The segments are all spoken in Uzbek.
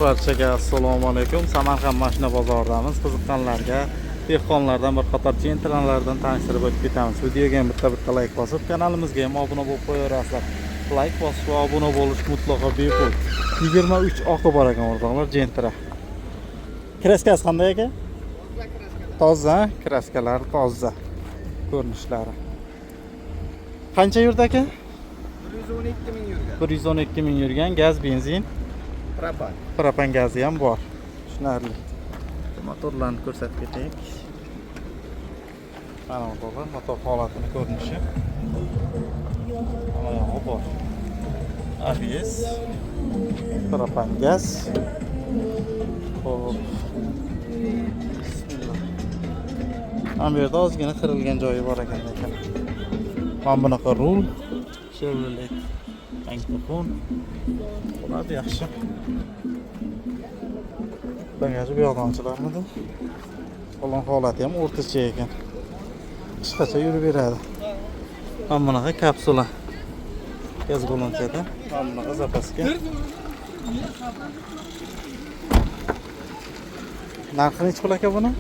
Barchaga assalomu alaykum. Samarqand mashina bozoridamiz. Qiziqqanlarga dehqonlardan bir qator Gentralardan tanishtirib o'tib ketamiz. Videoga ham bitta-bitta layk bosib, kanalimizga ham obuna bo'lib qo'yaverasizlar. Layk bosish va obuna bo'lish mutlaqo bepul. 23 oqi bor ekan, o'rtoqlar, Gentra. Краска si qanday aka? Toza, краска lari toza. Ko'rinishlari. Qancha yurdi aka? 112 ming yurgan. 112 ming yurgan, gaz, benzin. Propan. Propan gazi ham bor. Tushunarli. Motorlarni ko'rsatib ketaylik. Mana, o'rtoqlar, motor holatini ko'rinishi. Hamma yog'i bor. ABS, propan gaz. Xo'p. Bismillah. Mana bu yerda ozgina qirilgan joyi bor ekan lekin. Mana bunaqa rul, Chevrolet magnitofon. Bo'ladi, yaxshi. Bagaji bu yoqdan ochilarmidi? Salon holati ham o'rtacha ekan. Qisqacha yurib beradi. Mana bunaqa kapsula. Gaz ballonchada. Mana bunaqa запаска. Narxi nechi pul aka buni?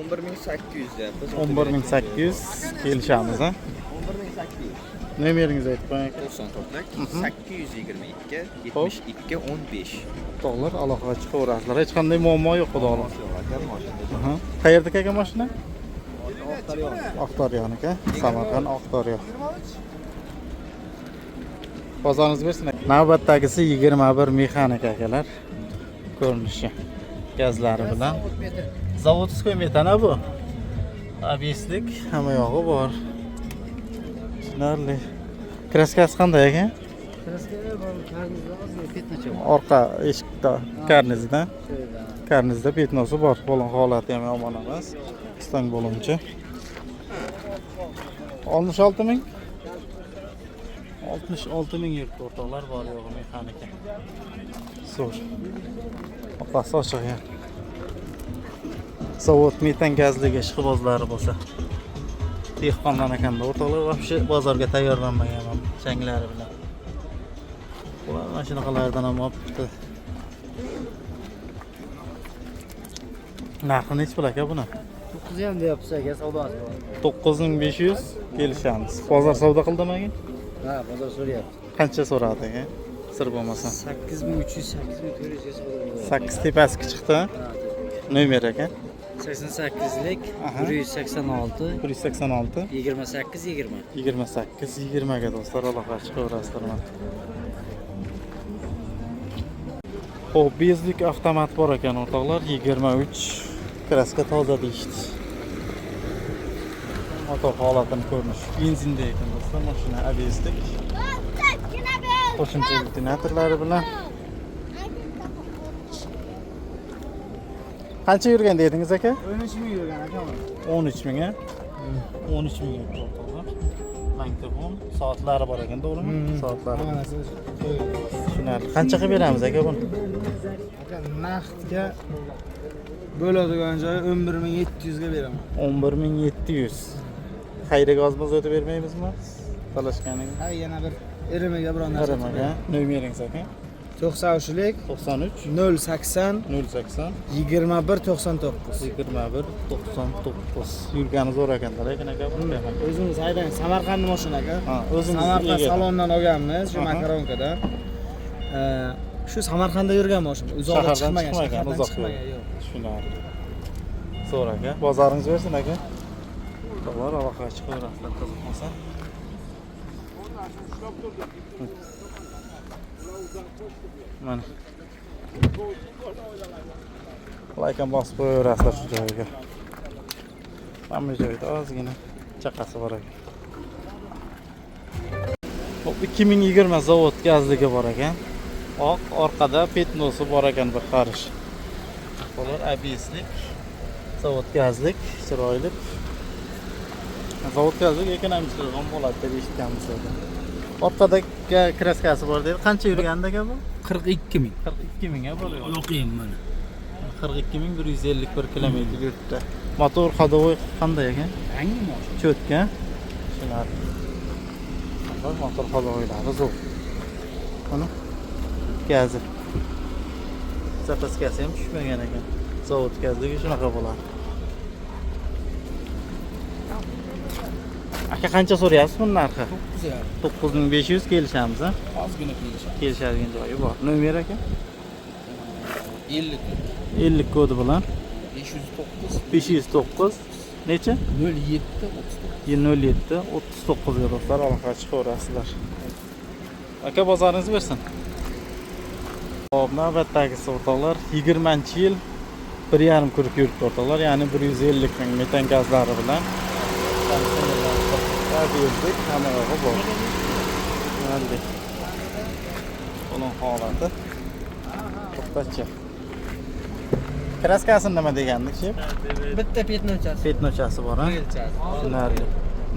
11 800 deyapmiz. 11 800, kelishamiz, ha? 11 800. Nomeringizni aytib qo'ying aka. 94 822 72 15. O'rtoqlar, aloqaga chiqaverasizlar. Hech qanday muammo yo'q, xudo xohlasa. Yo'q aka, mashinada. Aha. Qayerdagi aka mashina? Oqdaryo. Oqdaryoniki. Samarqand, Oqdaryo. Bozoringiz bersin. Navbatdagisi 21 mexanik akalar. Ko'rinishi. Gazlari bilan. Заводской metana bu. ABSlik, hamma yog'i bor. Tushunarli. Краска si qanday aka? Orqa eshikda, karnizda. Karnizda пятно si bor. Balon holati ham yomon emas. Stang baloncha. 66 ming. 66 ming yuribdi, o'rtoqlar, bor yo'g'i mexanika. Zo'r. Orqasi ochiq ya. Zavod metan gazligi ishqibozlari bo'lsa. Dehqondan ekanda, o'rtoqlar, вообще bozorga tayyorlanmagan ham changlari bilan. Bular mana shunaqalardan ham olibdi. Narxi nechi pul aka buni? 9 ham deyapsiz aka, savdosi bor. 9500, kelishamiz. Bozor savdo qildimi aka? Ha, bozor so'rayapti. Qancha so'radi aka? Sir bo'lmasa. 8300, 8400 ga savdo bo'lyapti. 8 tepasiga chiqdi. Nomer aka? 88lik 186 186 28 20. 28 20 ga, do'stlar, aloqa chiqaverasizlar mana. Xo'p, безлюк avtomat bor ekan, o'rtoqlar, 23, краска toza deyishdi. Motor holatini ko'rinish. Benzinda ekan, do'stlar, mashina ABSlik. Qo'shimcha ventilatorlari bilan. Qancha yurgan dedingiz aka? 13 ming yurgan aka. 13 ming, a? 13 ming yuribdi, o'rtoqlar. Magnitofon, soatlari bor ekan, to'g'rimi? Soatlari. Tushunarli. Qancha qilib beramiz aka buni? Aka, naqdga bo'ladigan joyi 11 700 ga beraman. 11 700. Xayriga ozmoz o'tib bermaymizmi? Talashganing. Ha, yana bir irimiga biron narsa. Qaramaga. Nomeringiz aka? 93lik 93 080 080 21 99. 21 99. Yurgani zo'r ekanda, lekin aka bu. O'zimiz haydang, Samarqandni mashina aka. Ha, o'zingiz Samarqand ega. salondan olganmiz, shu Makaronkadan. Shu Samarqandda yurgan mashina. Uzoqda Shahardan chiqmagan, chiqmagan, shahardan uzoq chiqmagan, yo'q. Tushunarli. Zo'r aka. Bozoringiz bersin aka. To'g'ri, aloqaga chiqaverasizlar qiziqmasa. Mana. Layk ham bosib qo'yaverasizlar shu joyiga. Mana bu joyda ozgina chaqasi bor ekan. Hop, 2020 zavod gazligi bor ekan. Oq, orqada пятно si bor ekan bir qarish. Bular ABSlik, zavod gazlik, chiroyli. Zavod gazlik ekonomik ham bo'ladi deb eshitganmiz lekin. Orqada краска si bor dedi. Qancha yurgandi aka bu? 42 ming. 42 ming a bor yo'q. O'qiyim mana. 42 151 kilometr yuribdi. Motor ходовой qanday ekan? Yangi mashina. Чётко. Tushunarli. Motor ходовой lari zo'r. Mana gazi. Zapaskasi ham tushmagan ekan. Zavod gazligi shunaqa bo'ladi. Aka, qancha so'rayapsiz buni narxi? 9500 kelishamiz, a? Ozgina kelishadi. Kelishadigan joyi bor. Nomer aka? 54 50 kodi bilan 509 509 necha? 07 39. 07 39 ga do'stlar aloqaga chiqaverasizlar. Aka, bozoringiz bersin. Hop, navbatdagisi o'rtoqlar 20-yil 1,5 kuruk yuribdi o'rtoqlar, ya'ni 150 ming metan gazlari bilan. Tabiiylik hamma yog'i bor. Mayli. Uning holati. To'xtachi. Kraskasi nima degandik, shep? Bitta petnochasi. Petnochasi bor, ha? Tushunarli.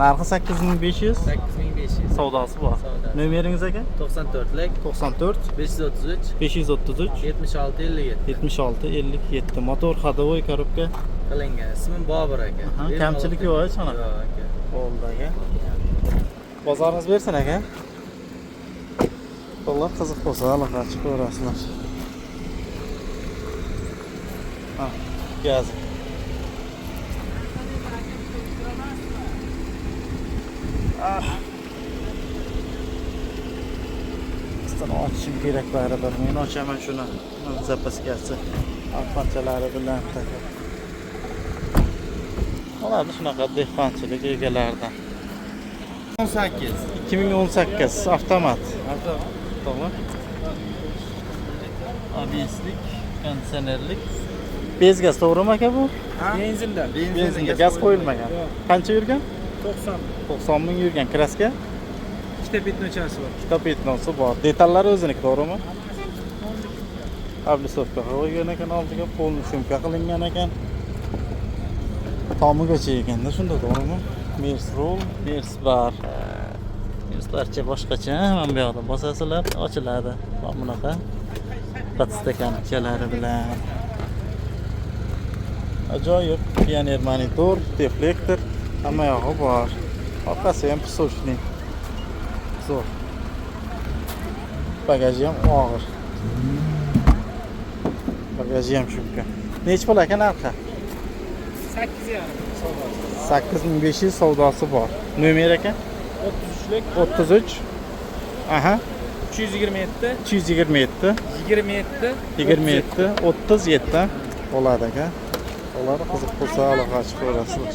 Narxi 8500, 8500. savdosi bor. Savdosi. Nomeringiz aka? 94lik 94 533 533 76 57 76 57. Motor ходовой korobka qilingan. Ismim Bobur aka. Aha, kamchilik yo'q hech qanaqa. Yo'q aka. Bo'ldi aka. Bozoringiz bersin aka. Dollar qiziq bo'lsa aloqa chiqaverasizlar. Ha, gaz. Ah. Ustini ochishim kerak baribir. Men ochaman shuni. Zapaskasi, arpanchalari bilan takib. Ularni shunaqa dehqonchilik egalaridan. 18. 2018 avtomat. To'g'ri. ABS'lik, konditsionerlik. Bez gaz to'g'rimi aka bu? Benzinda. Benzinga gaz qo'yilmagan. Qancha yurgan? 90. 90 ming yurgan. Kraska? Ikkita petnochasi bor. Ikkita petnosi bor. Detallari o'ziniki, to'g'rimi? Oblisovka qo'ygan ekan oldiga, polni syomka qilingan ekan. Tomigacha ekanda shunda, to'g'rimi? Mers rol, Mers bar. Merslarcha boshqacha, mana bu yoqda bosasizlar, ochiladi. Mana bunaqa podstakanchalari bilan. Ajoyib pioner monitor, deflektor, hamma yog'i bor. Orqasi ham pisochniy. Zo'r. Bagaji ham og'ir. Bagaji ham shumka. Nechi pul aka narxi? 8,5 savdosi. 8500 savdosi bor. Nomer aka? 33lik 33. Aha, 327 327 27 27 37 bo'ladi aka. Ular qiziq bo'lsa aloqa chiqaverasizlar.